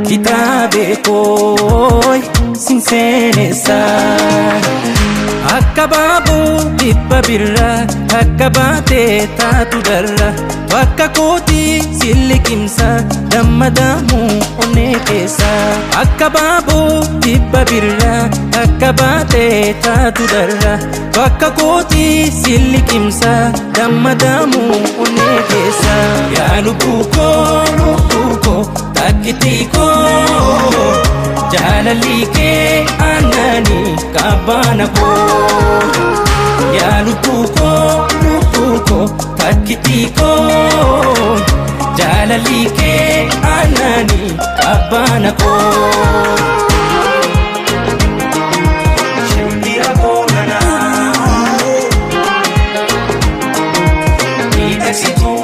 Kitaabee kooy sin seenessa. Akka baaboo dhibba birraa akka baatee taatu darra bakka kootii si liqimsa dammadamuu onnee keessa. Akka baaboo dhibba birraa akka baatee taatu darra bakka kootii si liqimsa dammadamuu onnee keessa. Yaa lubbuu koo, lubbuu koo, takkitii koo, jaalalli kee aannanii qabbaana koo. Yaa lubbuu koo, lubbuu koo, takkitii koo, jaalalli kee aannanii qabbaana koo. Shimbira koo nanaa, miidhagsituu.